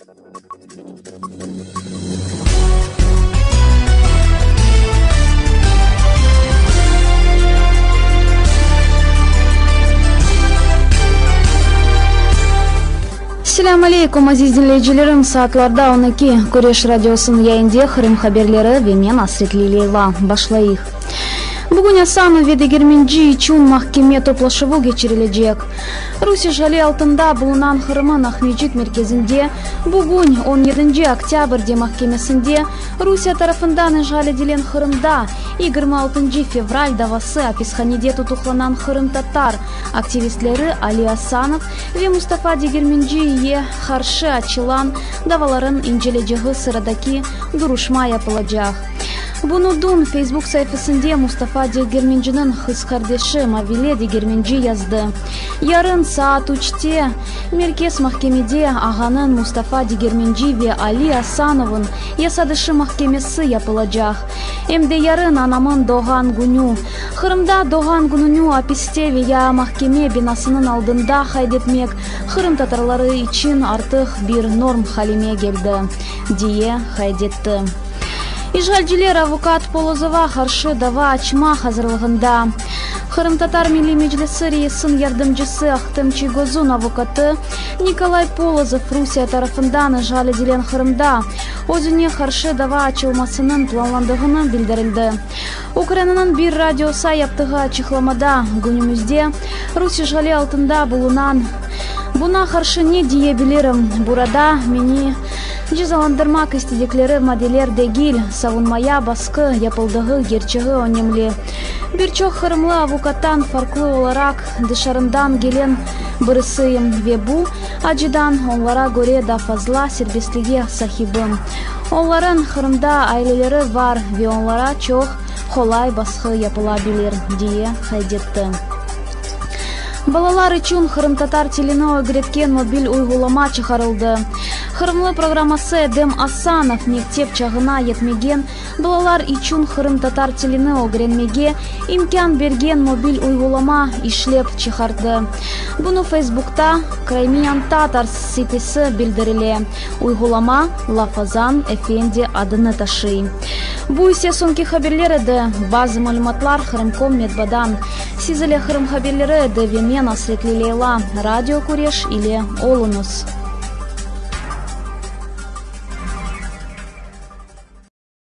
Selâm aleykum, aziz diñleyicilerim! Saatlarda 12, Küreş radiosınıñ yayında Qırım haberleri ve men Asretli Leyla. Başlayıq. Bugün Asanov ve Degermenci içün mahkeme toplaşuvı keçirilecek. Rus işğali altında bulunan Qırımıñ Aqmescit merkezinde bugün, on yedinci oktâbrde mahkemesinde Rusiye tarafından işğal edilen Qırımda 26 fevral davası apishanede tutuqlanan qırımtatar aktivistleri Ali Asanov ve Mustafa Degermenciye qarşı açılan davalarıñ incelecegi sıradaki duruşma yapılacaq. Bunı dün Facebook saifesinde Mustafa Degermenciniñ qız qardeşi Mavile Degermenci yazdı. Yarın saat üçte Merkez mahkemede ağanıñ Mustafa Degermenci ve Ali Asanovıñ yasadışı mahkemesi yapılacaq. Em de yarın anamıñ doğğan künü. Qırımda doğğan kününi apiste ve ya mahkeme binasınıñ aldında qayd etmek qırımtatarları içün artıq bir norm haline keldi, diye qayd etti. İşğalciler avukat Polozova qarşı dava açmaq azırlığında. Qırımtatar Milliy Meclisi reisiniñ yardımcısı Ahtem Çiygozun avukatı Nikolay Polozov Rusiye tarafından işğal etilgen Qırımda özüne qarşı dava açılmasınıñ planlandığını bildirildi. Ukrainanıñ bir radiosa yaptığı açıqlamada, Künümizde rus işğali altında bulunan Buna qarşı ne diye bilirim? Burada meni cezalandırmaq istedikleri maddeler degil, savunmaya basqı yapıldığı gerçeği önemli. Bir çoq qırımlı avukattan farqlı olaraq dışarından gelen birisiyim ve bu acıdan onlara köre da fazla serbestlige sahibim. Onların Qırımda aileleri var ve onlara çoq qolay basqı yapıla bilir, diye qayd etti. Balalar içün qırımtatar tilini ögretken mobil uyğulama çıqarıldı. Qırımlı programması Edem Asanov mektep çağına yetmegen balalar içün qırımtatar tilini ögrenmege imkân bergen mobil uyğulama işlep çıqardı. Bunı Facebookta Crimean Tatars sitesi bildirile. Uyğulama Lafazan Efendi adını taşıy. Bu ise soñki haberler edi. Bazı malümatlar Qırımkom metbadan. Siz ile Qırım haberleri edi ve men Asretli Leyla. Radio Küreş ile oluñız.